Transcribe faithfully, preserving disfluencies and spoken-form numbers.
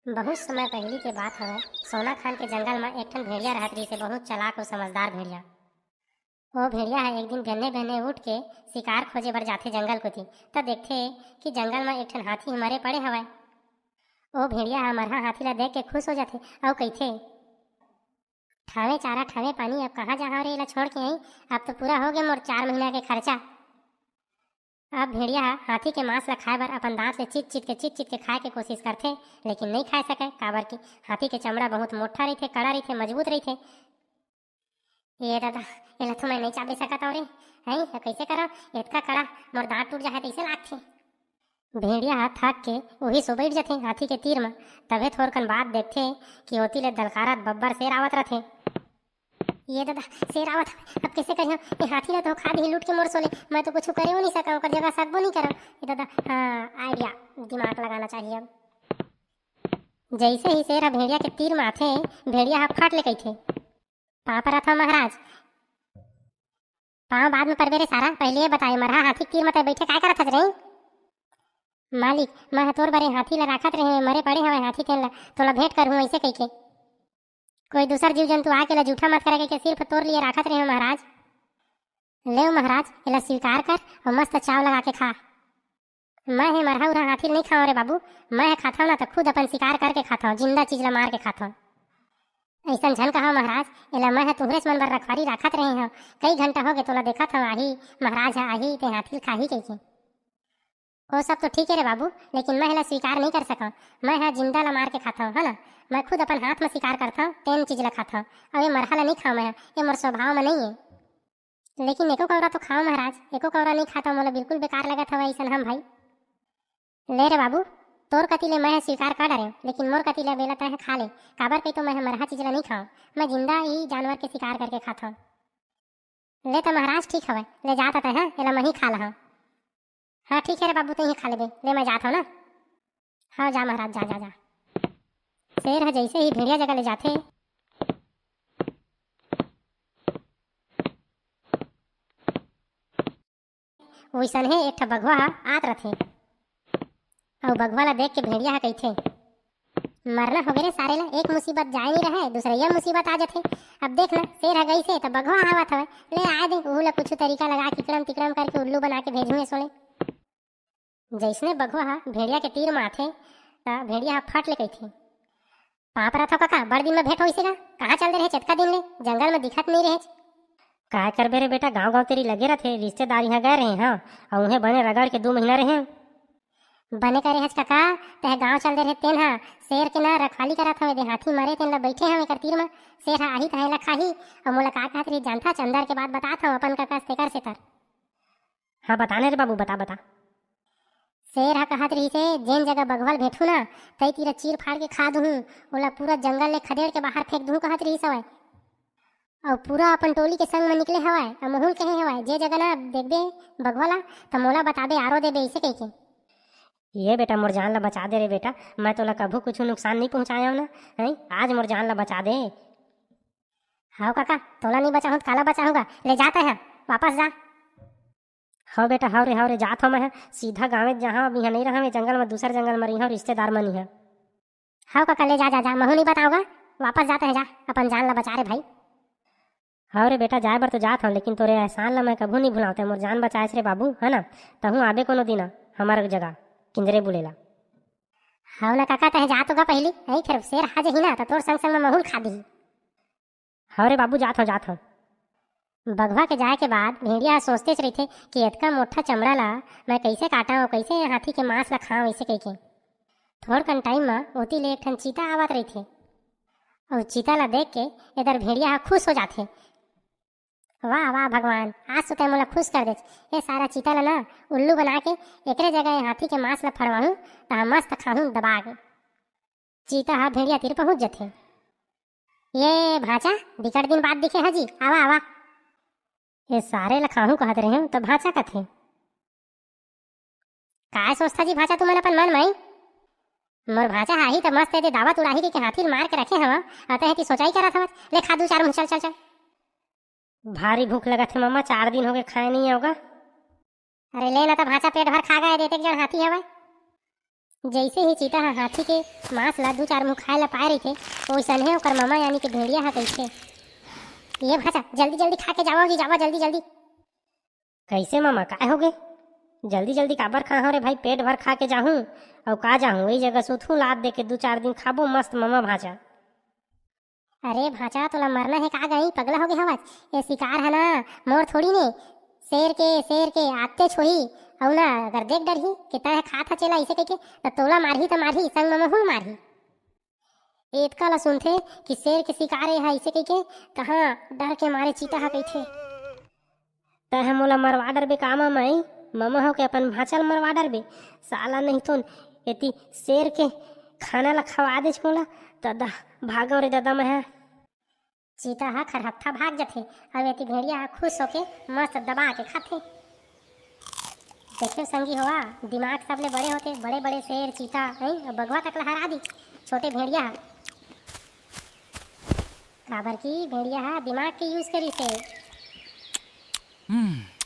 बहुत समय पहिली के बात हवय, सोना खान के जंगल म एक ठन भेड़िया रहत रहिस हे, बहुत चालाक अउ समझदार भेड़िया। ओ भेड़िया ह एक दिन बिहन्ने बिहन्ने उठ के शिकार खोजे बर जाथे जंगल कोती, त देखथे कि जंगल म एक ठन हाथी मरे पड़े हवय। ओ भेड़िया ह मरहा हाथी ला देख के खुश हो जाथे अउ कहिथे, "ठावे चारा, ठावे पानी, अब कहाँ जाहूँ रे, एला छोड़ के आई? अब तो पूरा हो गया मोर चार महीना के खर्चा।" अब भेड़िया ह हाथी के मांस ला खाए बर अपन दांत ले चित चित के, चित चित के खाए के कोशिश करथे, लेकिन नइ खाए सकय, काबर कि हाथी के चमड़ा बहुत मोटा रहिथे, कड़ा रहिथे, मजबूत रहिथे। "ये ददा, एला तो मैं नइ चाबे सकत हव रे, हैं, ये कइसे करव? एतका कड़ा, मोर दांत टूट जाहे तइसे लागथे।" भेड़िया ह थक के उही सो बइठ जथे हाथी के तीर म। तभे थोरकन बाद देखथे कि ओती ले दलकारत बब्बर शेर आवत रथे। "ये ददा, शेर आवत हवय, अब कइसे करिहंव? ये हाथी ला तो खा दिही लूट के मोर सोले, मैं तो कुछु करेव नइ सकंव, ओकर जगह सकबो नइ करंव। ये ददा, हाँ, idea, दिमाग लगाना चाहिए अब।" जइसे ही शेर ह भेड़िया के तीर म आथे, भेड़िया ह फट ले कहिथे, "पाँव परत हंव महाराज।" "पाँव बाद म परबे रे सारा, पहिली ये बता, ये मरहा हाथी के तीर म तैं बइठे काय करत हस रे?" "मालिक, मैं ह तोर बर ए हाथी ला राखत रहेंव, मरे पड़े हवय हाथी तेन ला, तोला भेंट करहूं अइसे कहिके। कोई दूसर जीव जंतु आके ला जूठा मत करे कहिके सिर्फ तोर लिए राखत रहेंव महाराज। लेव महाराज, एला स्वीकार कर अउ मस्त चाव लगा के खा।" "मैं हे मरहा उरहा हाथी ल नइ खावंव रे बाबू, मैं ह खाथंव ना त खुद अपन शिकार करके खाथंव, जिंदा चीज ला मार के खाथंव।" "अइसन झन कहव महाराज, एला मैं ह तुहरेच मन बर रखवारी राखत रहे हंव, कई घंटा होगे तोला देखत हंव, आही महाराज ह आही ते हाथी ल खाही कहिके।" "ओ सब तो ठीक हे रे बाबू, लेकिन मैं एला स्वीकार नइ कर सकंव। मैं ह जिंदा ला मार के खाथंव, है ना? मैं खुद अपन हाथ म शिकार करथंव, तेन चीज ला खाथंव। अउ ए मरहा ला नइ खांव मैं ह, ए मोर स्वभाव म नइ हे।" "लेकिन एको कौरा तो खाओ महाराज, एको कौरा नइ खाथंव, मोला बिल्कुल बेकार लगत हवय अइसन हम भाई।" "ले रे बाबू, तोर कति ले मैं ह स्वीकार कर डरेंव, लेकिन मोर कति ले बेला तैं ह खा ले, काबर कही तो मैं ह मरहा चीज ला नइ खांव, मैं जिंदा ही जानवर के शिकार करके खाथंव।" "ले त महाराज ठीक हवय, ले जा त तैं ह, एला मैं ही खा लहंव।" "हाँ ठीक हे रे बाबू, तैं ही खा लेबे, ले मैं जात हंव ना।" "हाँ जा महाराज, जा, जा, जा।" शेर ह जइसे ही भेड़िया जगह ले जाथे, वइसनहे एक ठा बघवा ह आत रथे। अउ बघवा ला देख के भेड़िया ह कहिथे, "मरना होगे रे सारे ला, एक मुसीबत जाए नइ रहय, दूसरइया मुसीबत आ जथे। अब देख ना, शेर ह गइसे त बघवा आवत हवय, ले आए दे, उहू ला कुछु तरीका लगा के इकड़म तिकड़म करके उल्लू बना के भेजहूं ए सोले।" जइसने बघवा ह भेड़िया के तीर म आथे, त भेड़िया ह फट ले कहिथे, "पाँव परत हंव कका, बड़ दिन म भेंट होइस गा, कहाँ चल दे रहेच एतका दिन ले, जंगल म दिखत नइ रहेच।" "काय करबे रे बेटा, गांव गांव तेरी लगे रथे, रिश्तेदार इहाँ गए रहे हंव, अउ उहें बने रगड़ के दू महीना रहेंव।" "बने करे हस कका, तैं गांव चल दे रहे तेन ह, शेर के ना रखवाली करत हंव, दे हाथी मरे तेन ला बइठे हंव एकर तीर म, शेर ह आही त एला खाही, अउ मोला का कहत रही जानथस, अंदर के बात बतात हंव अपन कका से तेकर सेतर।" "हाँ बता ने रे बाबू, बता, बता।" "शेर ह कहत रहिसे, जेन जगह बघवा ल भेंटहूं ना, तई तीरा चीर फाड़ के खा दुहूं, ओला पूरा जंगल ले खदेड़ के बाहर फेंक दुहूं कहत रहिस हवय। अउ पूरा अपन टोली के संग म निकले हवय, अउ महूं ल कहे हवय, जे जगह ना देखबे बघवा ला, त मोला बताबे, आरो देबे," अइसे कहिके। "ये बेटा, मोर जान ला बचा दे रे बेटा, मैं तोला कभू कुछु नुकसान नइ पहुंचायंव ना, हैं? आज मोर जान ला बचा दे।" "हव कका, तोला नइ बचाहूं त काला बचाहूं गा, ले जा तैं ह, वापस जा।" "हव बेटा, हव रे, हव रे, जात हंव मैं ह, सीधा गाँवेच जाहंव, अब इहाँ नइ रहंव, ए जंगल म, दूसर जंगल म रहिहंव, रिश्तेदार मन इहाँ।" "हव कका, ले जा, जा, जा, महूं नइ बतावंव गा, वापस जा तैं ह, जा, अपन जान ला बचा रे भाई।" "हव रे बेटा, जाए बर तो जात हंव, लेकिन तोरे एहसान ला मैं कभू नइ भुलांव, तैं मोर जान बचाएस रे बाबू, है ना? तहूं आबे कोनो दिन हमर जगह किंजरे बुले ला।" "हव ना कका, तैं ह जा तो गा पहिली, अई फेर शेर आ जही ना, त तोर संग संग म महूं ल खा दिही।" "हव रे बाबू, जात हंव, जात हंव।" बघवा के जाए के बाद भेड़िया ह सोचतेच रहिथे कि एतका मोटा चमड़ा ला मैं कइसे काटंव, कइसे हाथी के मांस ला खांव, अइसे कहिके। थोड़कन टाइम म ओती ले एक ठन चीता आवत रहिथे। अउ चीता ला देख के एदर भेड़िया ह खुश हो जाथे। "वाह, वाह भगवान, आज तो तैं मोला खुश कर देच। ए सारा चीता ला ना उल्लू बना के एकरे जगह ए हाथी के मांस ला फड़वाहूं, त हम मस्त खाहूं दबा के।" चीता ह भेड़िया तीर पहुंच जथे। "ये भांचा, बिकट दिन बाद दिखे ह जी, आवा, आवा।" "ए सारे ल खाहूं कहत रहेंव, त भांचा कथे। काय सोचथा जी भांचा तुमन अपन मन म? मोर भांचा ह आही त मस्त एदे दावत उड़ाही कहिके हाथी ल मार के रखे हवं, अउ तैं एती सोचाई करत हवस। ले खा दू चार मुंह, चल, चल, चल।" "भारी भूख लगत हे मम्मा, चार दिन होगे खाए नइ हंव गा।" "अरे ले ना त भांचा, पेट भर खा गा, एदे एतेक जन हाथी हवय।" जइसे ही चीता ह हाथी के मांस ला दू चार मुंह खाए ला पाए रहिथे, ओइसनहे ओकर ममा यानी के भेड़िया ह कहिथे, "ये भांचा, जल्दी जल्दी खा के जावा जी, जावा जल्दी जल्दी।" "कइसे ममा, काय होगे? जल्दी जल्दी काबर खाहूं रे भाई, पेट भर खा के जाहूं, अउ का जाहूं, वही जगह सुतहूं, लात दे के दू चार दिन खाबो मस्त ममा भांचा।" "अरे भांचा, तोला मरना हे का गई, पगला होगे हवच? ये शिकार ह ना मोर थोड़ी ने, शेर के, शेर के आतेच होही। अउ ना अगर देख डरही कि तैं ह खात हच एला अइसे कहिके, त तोला मारही त मारही, संग म महूं ल मारही।" एतका ला सुनथे कि शेर के शिकार ए ह अइसे कहिके, तहां डर के मारे चीता ह कहिथे, "तैं ह मोला मरवा डरबे का ममाई? ममा हो के अपन भांचा ल मरवा डरबे? साला नहीं तो एती शेर के खाना ला खवा देच मोला। ददा, भागव रे ददा, मैं ह।" चीता ह खरहत्था भाग जथे, अउ एती भेड़िया ह खुश होके मस्त दबा के खाथे। देखे संगी होवा, दिमाग सबले बड़े होथे, बड़े-बड़े शेर, चीता, हैं? अउ बघवा तक ल हरा दी छोटे भेड़िया ह। काबर कि भेड़िया ह दिमाग के use करिस हे। हम्म।